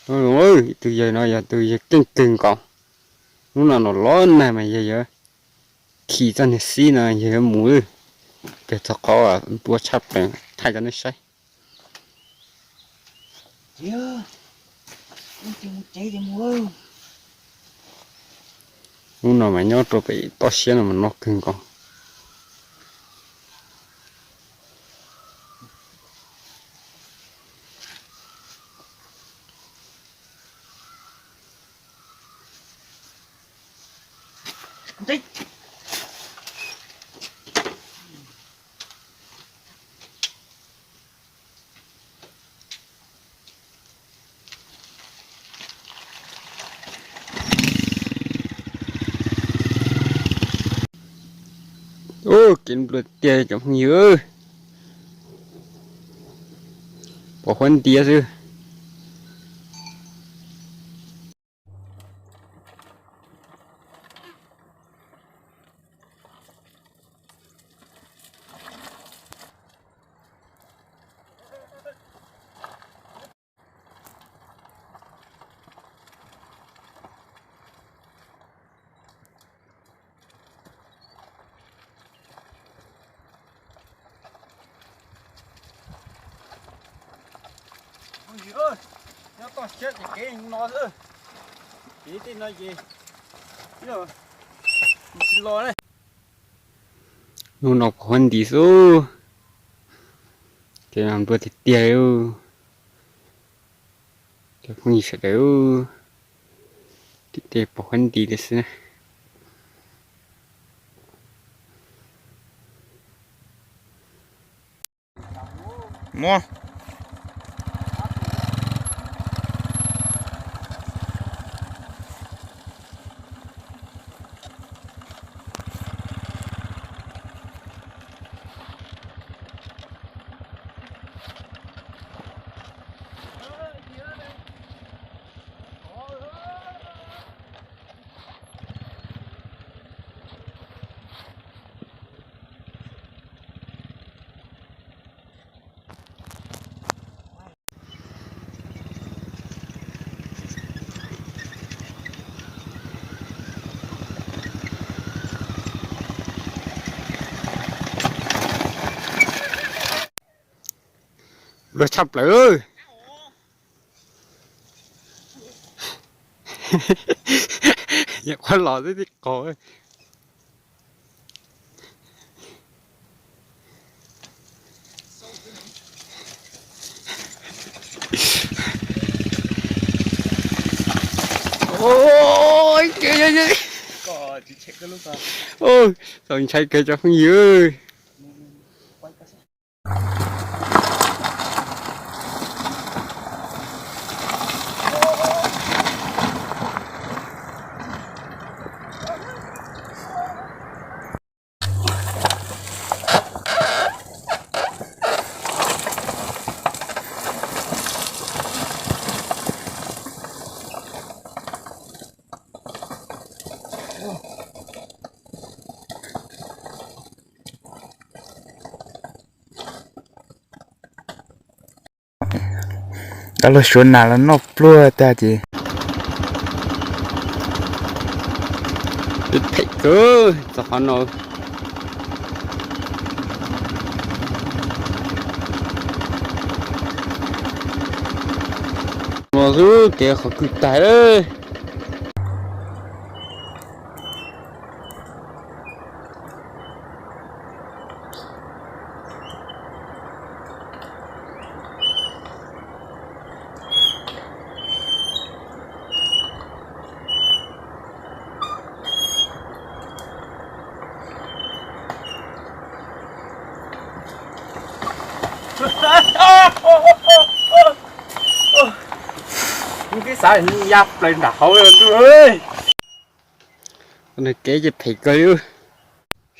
Ib tug yawg no yog tus yawg keej kawg nkaus. Hnub no los los nag mas yawg yuav khi txoj niag xib no yawg yuav mus, kawg txog qhov npua tshaj plaws thaij rau nej saib. Hnub no mas nyob rau pem toj siab no mas no kawg nkaus. Ua kev nplua tiag cov phooj ywg, pom huab nti xwb. Nyob toj siab ces kev no xwb, kev tej no ces tsis los ne. Hnub no pom huab nti xwb, kev no nplua tiag tiag li. Cov phooj ywg sawv daws, tim tej pom huab nti li xwb na. Muab. Luag tshaj plaws. Nyuam qhuav los twb tib qos. Txaus ntshai kawg cov phooj ywg. Cov luag suav nas los noj pluag tag ces phem kawg txog qhov no. No xwb kev qhov kwj tag lawm. Tib xav ya plaws nram hauv ntuj. Nws kev ces phem kawg li.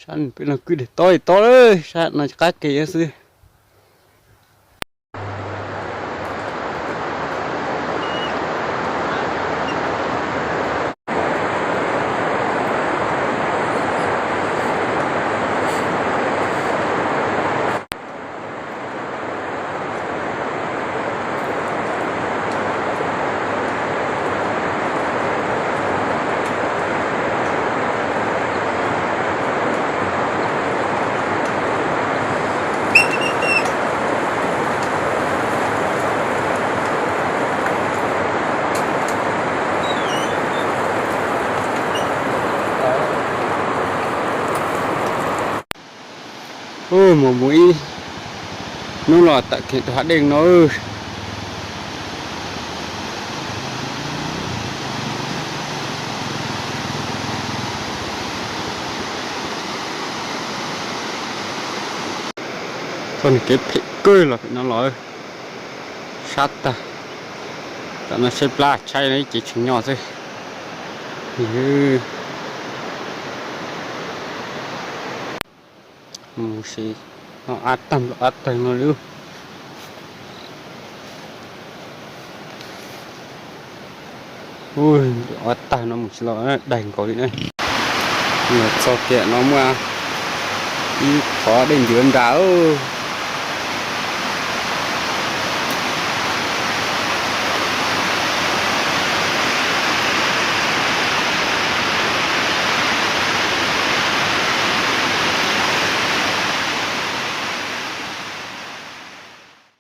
Sab peb no kwj deg tob tob lawm, sab no qab kev xwb. Mus mus ib hnub los tawm kiag tus hav dej no. Txoj kev phem kawg los pem no los sab tag. Tam no saib plab tshaib no ib ce tshee nyob xwb. Mus si, no av tag nplo av tag no li. Ua tag no mus tsis los, daig nkaus li na. Los txog kiag no muaj ib qhov dej ncuav nrad.